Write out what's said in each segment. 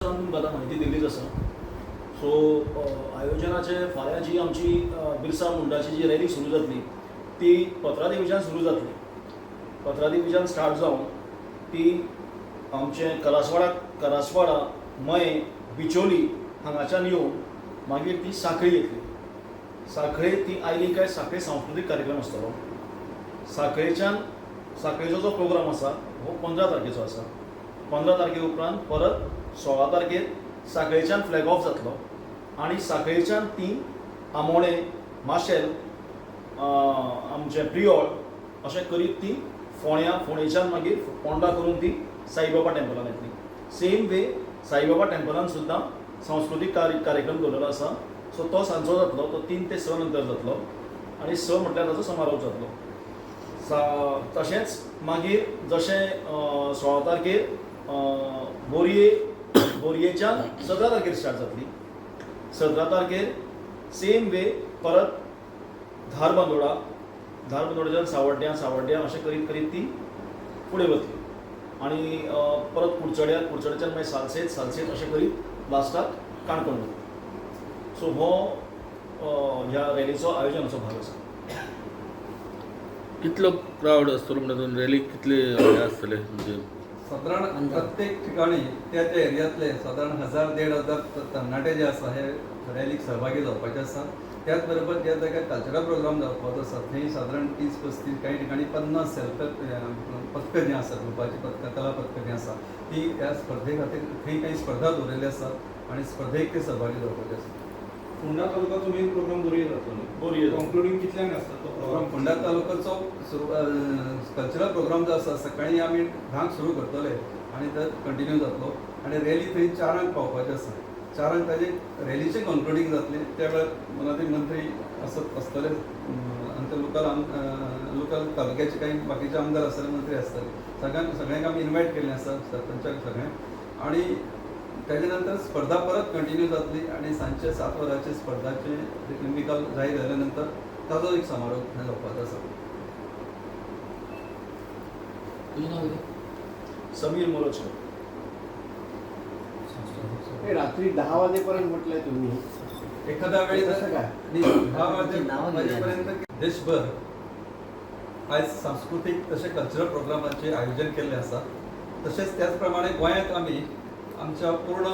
सरान तुमकां आतां म्हायती दिल्लीच आसा. सो आयोजनाचे फाल्यां जी आमची बिरसा मुंडाची जी रॅली सुरू जातली ती पत्रादेवीच्यान सुरू जातली. पत्रादेवीच्यान स्टार्ट जावन ती आमचे करासवाडा, मये, बिचोली हांगाच्यान येवन मागीर ती सांखळी येतली. सांखळे ती आयली काय सांखळे सांस्कृतीक कार्यक्रम आसतलो. सांखळेच्यान सांखळेचो जो प्रोग्राम आसा हो 15 तारखेचो आसा. 15 तारखे उपरांत परत 16 तारखेर सांखळेच्यान फ्लॅग ऑफ जातलो आनी सांखळेच्यान ती आमोणें, माशेल, आमचें प्रियोळ अशें करीत ती फोंड्या, फोंडेच्यान मागीर पोंडा करून ती साईबाबा टेम्पलान येतली. सेम वे साईबाबा टेम्पलान सुद्दां सांस्कृतीक कार्यक्रम दवरलेलो आसा. सो तो सांजचो जातलो, तो 3 ते 6 नंतर जातलो आनी 6 म्हटल्यार ताचो समारोप जातलो. तशेंच मागीर जशें 16 तारखेर बोरयेच्यान 17 तारखेर स्टार्ट जातली. 17 तारखेर सेम वे परत धारबांदोडा, धारबांदोडाच्यान सावड्ड्यां, सावड्ड्यां अशें करीत करीत ती फुडें वतली आनी परत कुडचड्यार, कुडचड्याच्यान मागीर सालसेत, सालसेत अशें करीत लास्टाक काणकोण वतली. सो हो ह्या रॅलीचो आयोजनाचो भाग आसा. कितलो क्रावड आसतलो म्हणटा रॅलीक कितले हे आसतले म्हणजे? सादारण प्रत्येक ठिकाणी त्या त्या एरियांतले सादारण 1000 1500 तरणाटे जे आसा हे रॅलीक सहभागी जावपाचे आसा. त्याच बरोबर ज्या जाग्यार कल्चरल प्रोग्राम जावपाचो आसा थंय सादारण 30 35, कांय ठिकाणी 50 सेल्फ पथकां जीं आसा, ग्रुपाची पथकां, कला पथकां जीं आसा ती ह्या स्पर्धे खातीर थंय काही स्पर्धा दवरिल्ली आसा आनी स्पर्धेक ते सहभागी जावपाचे आसा. फोंडा तालुक्याचो मेन प्रोग्राम बोरये जातलो न्ही? बोरये. कंक्लुडींग कितल्यांक आसता तो प्रोग्राम? फोंडा तालुक्याचो कल्चरल प्रोग्राम जो आसा सकाळी आमी 10क सुरू करतले आनी तो कंटिन्यू जातलो आनी रॅली थंय 4क पावपाची आसा. 4क ताजे रॅलीचें कंक्लुडींग जातलें. त्या वेळार मनाचे मंत्री आसत आसतले आमचे लोकल लोकल तालुक्याचे काही बाकीचे आमदार आसतले, मंत्री आसतले. सगळ्यांक सगळ्यांक आमी इनवायट केल्लें आसा, सरपंचाक सगळ्यांक. आनी ताजे नंतर स्पर्धा परत कंटिन्यू जातली आनी सांजचे 7 वरांचे स्पर्धाचे निकाल जाहीर जाल्या नंतर ताजो एक समारोप थंय जावपाचो आसा. तुझं नाव कितें? समीर मोरजकर. हे रात्री 10 वाजेपर्यंत म्हटलंय तुम्ही. एखाद्या वेळी कसं काय? 10 नावं घेऊया. वाजेपर्यंत. देशभर आयज सांस्कृतीक तशें कल्चरल प्रोग्रामाचें आयोजन केल्लें आसा. तशेंच त्याच प्रमाणे गोंयांत आमी आमच्या पूर्ण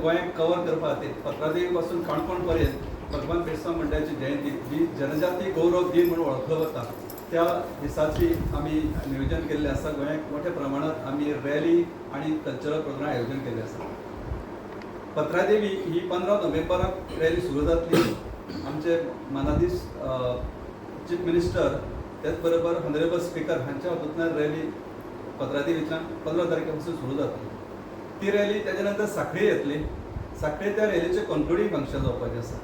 गोंयांक कवर करपा खातीर पत्रादेवी पासून काणकोण पर्यंत भगवान बिरसा मुंडाची जयंती जी जनजाती गौरव दिन म्हणून वळखलो वता त्या दिसाची आमी नियोजन केल्लें आसा. गोंयांत मोठ्या प्रमाणात आमी रॅली आनी कल्चरल प्रोग्राम आयोजन केल्लें आसा. पत्रादेवी ही 15 नोव्हेंबराक रॅली सुरू जातली. आमचे मानादीश चीफ मिनिस्टर त्याच बरोबर ऑनरेबल स्पीकर हांच्या हातूंतल्यान रॅली पत्रादेवींतल्यान 15 तारखे पासून सुरू जातली. ती रॅली ताच्या नंतर सांखळी येतली. सांखळी त्या रॅलीचें कंक्लुडींग फंक्शन जावपाचें आसा.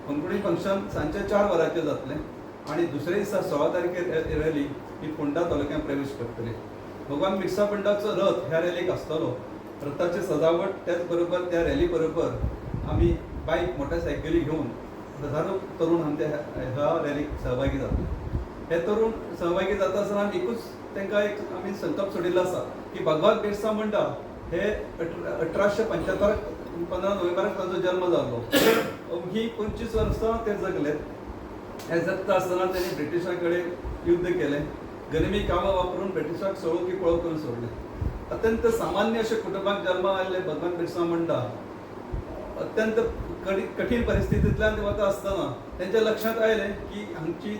कंक्लुडींग फंक्शन सांजचे 4 वरांचेर जातलें आनी दुसरे दिसा 16 तारखेर रॅली ही फोंडा तालुक्यांत प्रवेश करतली. भगवान बिरसा मुंडाचो रथ ह्या रॅलीक आसतलो. रथाची सजावट त्याच बरोबर त्या रॅली बरोबर आमी बायक, मोटरसायकली घेवन हजारो तरुण आमच्या ह्या रॅलीक सहभागी जातले. हे तरुण सहभागी जाता आसतना आमी एकूच तांकां एक आमी संकल्प सोडिल्लो आसा की भगवान बिरसा मुंडा हे 1875 15 नोव्हेंबराक तांचो जल्म जाल्लो. अवघी 25 वर्सां ते जगले. हे जगता आसतना त्यांनी ब्रिटिशां कडेन युद्ध केलें. गनिमी कामां वापरून ब्रिटिशांक सळो की पळो करून सोडलें. अत्यंत सामान्य अशे कुटुंबाक जल्मा आयिल्ले भगवान बिरसा मुंडा अत्यंत कठीण परिस्थितींतल्यान ते वता आसतना तेंच्या लक्षांत आयलें की हांगची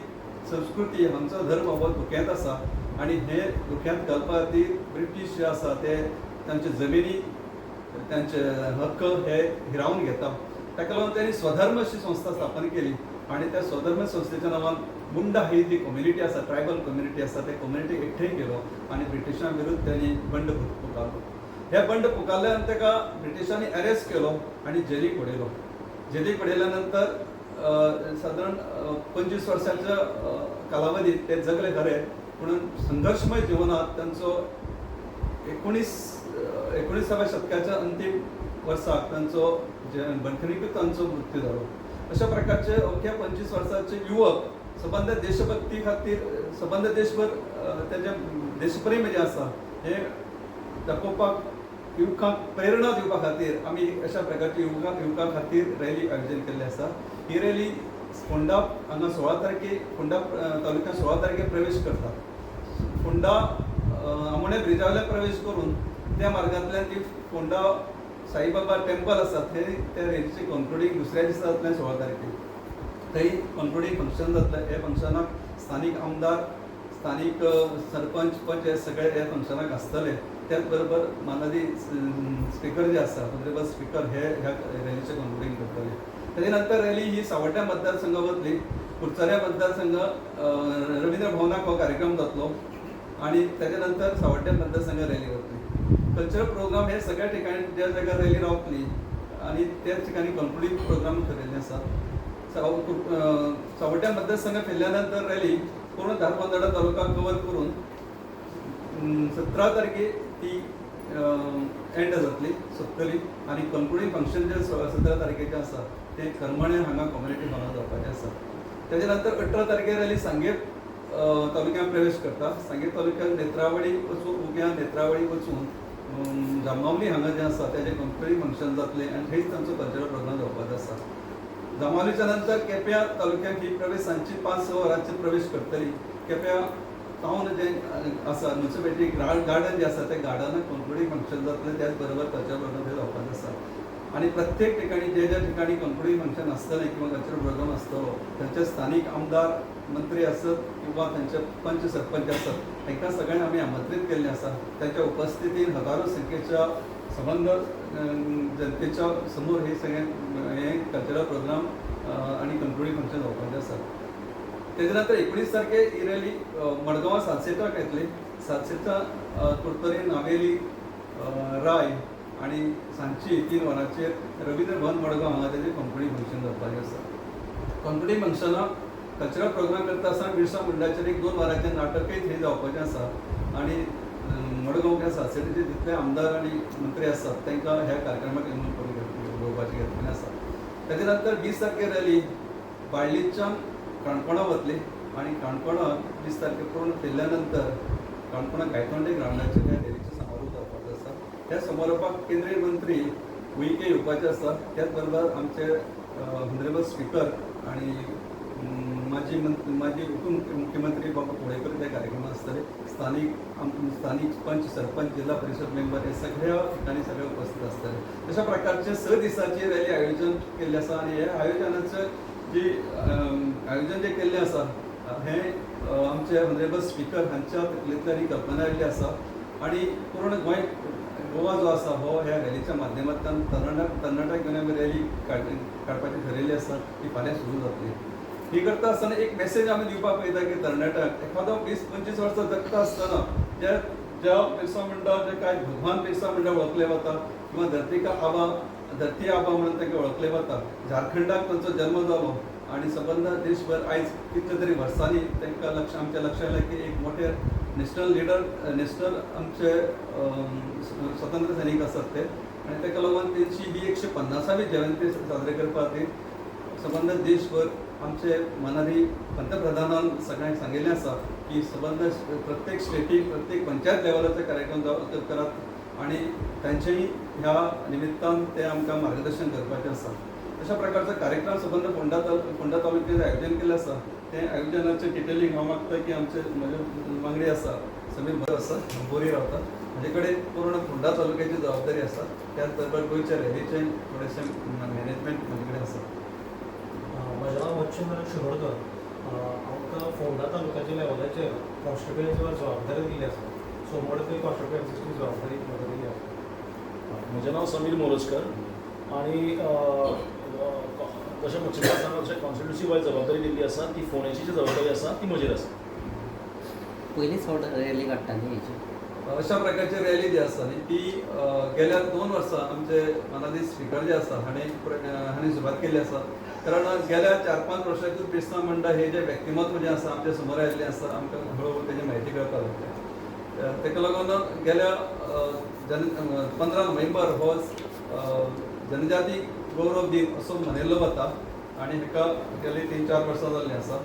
संस्कृती, हांगचो धर्म हो धोक्यांत आसा आनी हे धोक्यांत घालपा खातीर ब्रिटीश जे आसा ते तांचे जमिनी, तांचे हक्क हे हिरावून घेता. ताका लागून त्यांनी स्वधर्म अशी संस्था स्थापन केली आनी त्या स्वधर्म संस्थेच्या नांवान मुंडा ही जी कम्युनिटी आसा, ट्रायबल कम्युनिटी आसा, त्या कम्युनिटीक एकठांय केलो आनी ब्रिटिशां विरुद्ध त्यांनी बंड पुकारलो. हे बंड पुकारल्यान ताका ब्रिटिशांनी अरेस्ट केलो आनी जेलीक उडयलो. जेलीक उडयल्या नंतर सादारण 25 वर्सांच्या कालावधीत ते जगले खरे, पूण संघर्शमय जिवनात तांचो 19व्या शतकाच्या अंतीम वर्साक तांचो बंदखणीकूच तांचो मृत्यू जालो. अशा प्रकारचे अवघ्या 25 वर्साचे युवक सबंद देशभक्ती खातीर सबंद देशभर ताजें देशप्रेम जें आसा हें दाखोवपाक युवकांक प्रेरणा दिवपा खातीर आमी अशा प्रकारची युवकां खातीर रॅली आयोजन केल्ली आसा. ही रॅली फोंडा हांगा 16 तारखे फोंडा तालुक्यांत 16 तारखे प्रवेश करता. फोंडा आमोणे ब्रिजा वयल्यान प्रवेश करून त्या मार्गांतल्यान ती फोंडा साईबाबा टेम्पल आसा थंय त्या रॅलीचें कन्क्लुडींग दुसऱ्या दिसा जातलें 16 तारखेक. थंय कन्क्लुडींग फंक्शन जातलें. हे फंक्शनाक स्थानीक आमदार, स्थानीक सरपंच, पंच हे सगळे ह्या फंक्शनाक आसतले. त्याच बरोबर मानादी स्पिकर जे आसा, ऑनरेबल स्पिकर, हे ह्या रॅलीचें कन्क्लुडींग करतले. तेजे नंतर रॅली ही सावड्ड्या मतदारसंघ वतली. कुडचऱ्या मतदारसंघ रवींद्र भवनाक हो कार्यक्रम जातलो आनी तेजे नंतर सावड्ड्या मतदारसंघ रॅली वतली. कल्चरल प्रोग्राम हे सगळ्या ठिकाणी ज्या जाग्यार रॅली रावतली आनी त्याच ठिकाणी कन्क्लुडींग प्रोग्राम थरयल्ले आसा. सावड्ड्या मतदारसंघ फिरल्या नंतर रॅली पूर्ण धारबांदोडा तालुका कवर करून 17 तारखे ती एंड जातली, सोंपतली आनी कन्क्लुडींग फंक्शन जे 17 तारखेचें आसा तें करमणे हांगा कम्युनिटी हॉलांत जावपाचें आसा. तेजे नंतर 18 तारखेर रॅली सांगें तालुक्यांत प्रवेश करता. सांगें तालुक्यांत नेत्रावळी वचून, उग्या नेत्रावळी वचून जांबावली हांगा जें आसा तेजें कन्क्लुडींग फंक्शन जातलें आनी थंयच तांचो कल्चरल प्रोग्राम जावपाचो आसा. जांबावलीच्या नंतर केप्यां तालुक्यांत ही प्रवेश सांजची 5-6 वरांचेर प्रवेश करतली. केप्यां टावन जें आसा, म्युनिसिपेलिटी गार्डन जें आसा त्या गार्डनाक कन्क्लुडींग फंक्शन जातलें. त्याच बरोबर कल्चरल प्रोग्राम थंय जावपाचो आसा आनी प्रत्येक ठिकाणी जे ज्या ठिकाणी कन्क्लुडींग फंक्शन आसतलें किंवा कल्चरल प्रोग्राम आसतलो थंयचे स्थानीक आमदार, मंत्री आसत किंवा थंयचे पंच सरपंच आसत तांकां सगळ्यांक आमी आमंत्रीत केल्लें आसा. तांच्या उपस्थितीन हजारो संख्येच्या संबंद जनतेच्या समोर हे सगळें हे कल्चरल प्रोग्राम आनी कन्क्लुडींग फंक्शन जावपाचें आसा. तेजे नंतर 19 तारखे ही रॅली मडगांवां सातसेटाक येतली. सातसेटा कुडतरी, नावेली, राय आनी सांजची 3 वरांचेर रवींद्र भवन मडगांव हांगा तेजें कन्क्लुडींग फंक्शन जावपाचें आसा. कन्क्लुडींग फंक्शनाक कल्चरल प्रोग्राम करता आसतना बिरसा मुंडाचेर एक 2 वरांचें नाटकय थंय जावपाचें आसा आनी मडगांव सातसेटाचे जितले आमदार आनी मंत्री आसात तांकां ह्या कार्यक्रमाक इन्वॉल्व करून घेवपाचें घेतलें आसा. तेजे नंतर 20 तारखेर रॅली बाळ्ळीच्यान काणकोणा वतली आनी काणकोणा 20 तारखे पूर्ण फिरल्या नंतर काणकोणा गायतोंडे ग्रावंडाचेर ह्या रॅलीचो समारोप जावपाचो आसा. ह्या समारोपाक केंद्रीय मंत्री उईके येवपाचे आसा. त्याच बरोबर आमचे ऑनरेबल स्पिकर आनी माजी उपमुख्यमंत्री बाबा कोळेकर त्या कार्यक्रमात आसतले. स्थानीक पंच सरपंच, जिल्हा परिषद मेंबर हे सगळ्या ठिकाणी सगळे उपस्थित आसतले. अशा प्रकारचे 6 दिसाची रॅली आयोजन केल्लें आसा आनी हे आयोजनाचें जी आयोजन जें केल्लें आसा हें आमचे ऑनरेबल स्पिकर हांच्या तकलेंतल्यान ही कल्पना आयिल्ली आसा आनी पूर्ण गोंय गोवा जो आसा हो ह्या रॅलीच्या माध्यमांतल्यान तरणाट्याक घेवन आमी रॅली काडपाची थरयल्ली आसा. ती फाल्यां सुरू जातली. ही करता आसतना एक मेसेज आमी दिवपाक पळयता की तरणाट्यांक एखादो 20-25 वर्सां जगता आसतना ज्या ज्या बिरसा मुंडा जे काय भगवान बिरसा मुंडा वळखले वता किंवा धरती आबा म्हणून तांकां वळखले वता, झारखंडाक तांचो जल्म जालो आनी सबंद देशभर आयज कितले तरी वर्सांनी तांकां आमच्या लक्षांत आयलें की एक मोठे नॅशनल लिडर, नॅशनल आमचे स्वतंत्र सैनीक आसात ते आनी ताका लागून तेंची ही 150वी जयंती साजरे करपा खातीर सबंद देशभर आमचे मानादी पंतप्रधानान सगळ्यांक सांगिल्लें आसा की सबंद प्रत्येक स्टेटीक, प्रत्येक पंचायत लेवलाचे कार्यक्रम करात आनी तांचेय ह्या निमित्तान ते आमकां मार्गदर्शन करपाचें आसा. अशा प्रकारचो कार्यक्रम सबंद फोंडा तालुक्यात आयोजन केल्लें आसा. तें आयोजनाचें डिटेलिंग हांव मागता की आमचे म्हजे वांगडी आसा समीर भर आसा, बोरी रावता, म्हजे कडेन पूर्ण फोंडा तालुक्याची जबाबदारी आसा. त्याच बरोबर गोंयच्या रॅलीचें थोडेशें मॅनेजमेंट म्हजे कडेन आसा. म्हजें नांव मच्छिंद्र शिरोडकर. आमकां फोंडा तालुक्याच्या लेवलाचेर कॉन्स्टिट्युएन्सीवर जबाबदारी दिल्ली आसा. सो मडकय कॉन्स्टिट्युएन्सीची जबाबदारी म्हाका दिल्ली आसा. म्हजें नांव समीर मोरजकर आनी जशें मच्छिंद्र सांगलां तशें कॉन्स्टिट्युन्सी वायज जबाबदारी दिल्ली आसा ती फोंडेची जी जबाबदारी आसा ती म्हजेर आसा. पयलीच फावट रॅली काडटा न्ही हेची? अशा प्रकारची रॅली जी आसा न्ही ती गेल्या 2 वर्सां आमचे मानादी स्पिकर जे आसा हांणी सुरवात केल्ली आसा. कारण गेल्या 4-5 वर्सांतूच बिरसा मुंडा हे जे व्यक्तिमत्व जें आसा आमच्या समोर आयिल्लें आसा, आमकां हळूहळू तेजी म्हायती कळपाक लागल्या. ताका लागून गेल्या 15 नोव्हेंबर हो जनजाती गौरव दिन असो मनयल्लो वता आनी हेका गेली 3-4 वर्सां जाल्लीं आसा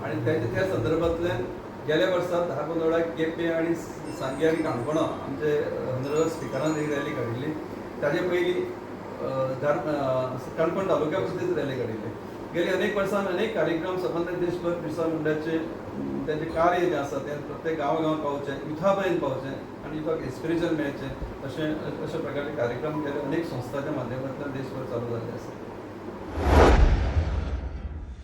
आनी त्या संदर्भांतल्यान गेल्या वर्सा धारबांदोडा, केपें आनी सांगे आनी काणकोणा आमचे हॉनरेबल स्पिकरान ही रॅली काडिल्ली. ताजे पयलीं काणकोण तालुक्या पुरतीच रॅली काडिल्ली. गेली अनेक वर्सां अनेक कार्यक्रम संबंद देशभर बिरसा मुंडाचे तांचें कार्य जें आसा तें प्रत्येक गांवा गांवांत पावचें, युथा पर्यंत पावचें आनी युथाक इन्स्पिरेशन मेळचें अशें अशा प्रकारचे कार्यक्रम गेले अनेक संस्थांच्या माध्यमांतल्यान देशभर चालू जाल्ले आसा.